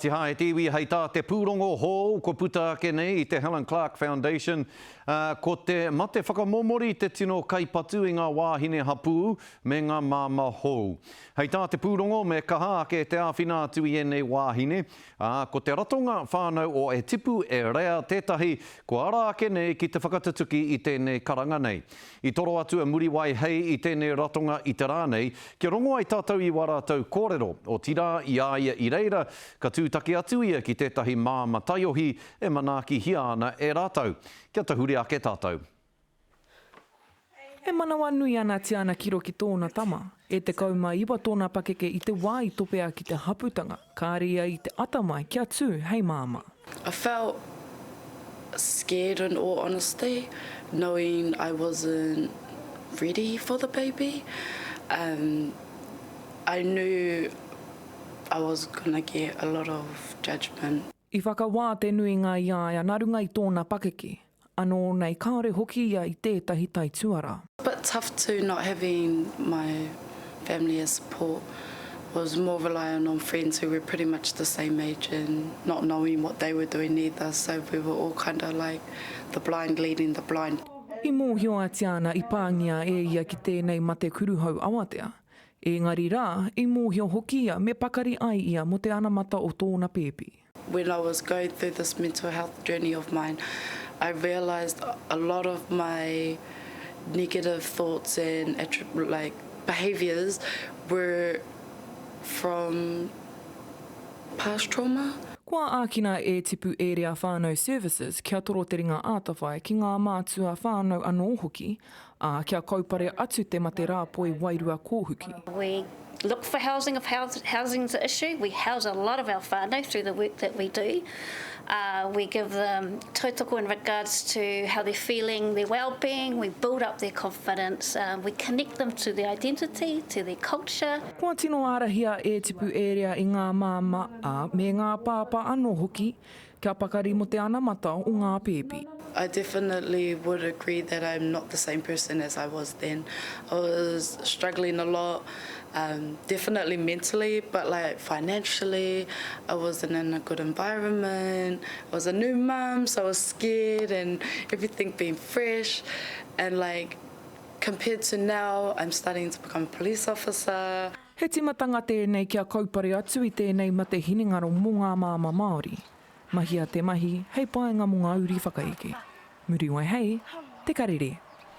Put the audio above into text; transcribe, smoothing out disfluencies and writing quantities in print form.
Tihae te iwi hei tā te pūrongo hou kua puta ake nei i te Helen Clark Foundation, ā, ko te mate whakamomori te tino kaipatu i ngā wāhine hapū me ngā māmā hou. Hei tā te pūrongo me kaha ake te āwhina atu i ēnei wāhine, ā, ko te ratonga whānau o E Tipu e Rea tētahi kua ara ake nei ki te whakatutuki i tēnei karanga nei. I toro atu a Muriwai Hei i tēnei ratonga i te rā nei, kia rongo ai tātou i wā rātou kōrero, otirā i a ia i reira, ka tūtaki atu ia ki tētahi māma taiohi e manaakihia ana e rātou. Kia tahuri ake tātou. E manawanui ana Tiana Kiro ki tōna tama. E 19 tōna pakeke i te wā i topea ki te haputanga, kāre ia i te atamai kia tū hei māmā. I felt scared in all honesty, knowing I wasn't ready for the baby. Um, I knew I was gonna get a lot of judgement. I whakawā te nuinga i a ia nā runga i tōna pakeke, anō nei kāore hoki ia i tētahi taituarā. Bit tough too not having my family as support, was more reliant on friends who were pretty much the same age and not knowing what they were doing either so we were all kinda like the blind leading the blind. I mōhio a Tiana i pāngia e ia ki tēnei mate kuruhau awatea. Engari rā, i mōhio hoki ia me pakari ai ia mō te anamata o tōna pēpi. When I was going through this mental health journey of mine, I realised a lot of my negative thoughts and like behaviours were from past trauma. Kua ākina e Tipu Area Whānau Services kia toro te ringa ātawhai ki ngā mātua whānau anō hoki, ā, kia kaupare atu te mate rāpoi wairua kōhuki. We look for housing if housing's an issue. We house a lot of our whānau through the work that we do. We give them tautoko in regards to how they're feeling, their wellbeing, we build up their confidence, we connect them to their identity, to their culture. Kua tino ārahia e Tipu Ēria i ngā māmā, ā, me ngā pāpā anō hoki, Kia pakari mo te anamata o ngā pēpi. I definitely would agree that I'm not the same person as I was then. I was struggling a lot, um, definitely mentally, but like financially, I wasn't in a good environment. I was a new mum, so I was scared and everything being fresh. And like, compared to now, I'm starting to become a police officer. He timatanga tēnei kia kaupare atu i tēnei mate hinengaro mō ngā māmā Māori. Mahia te mahi hei painga mō ngā uri whakaeke. Muriwai hei, Te Karere.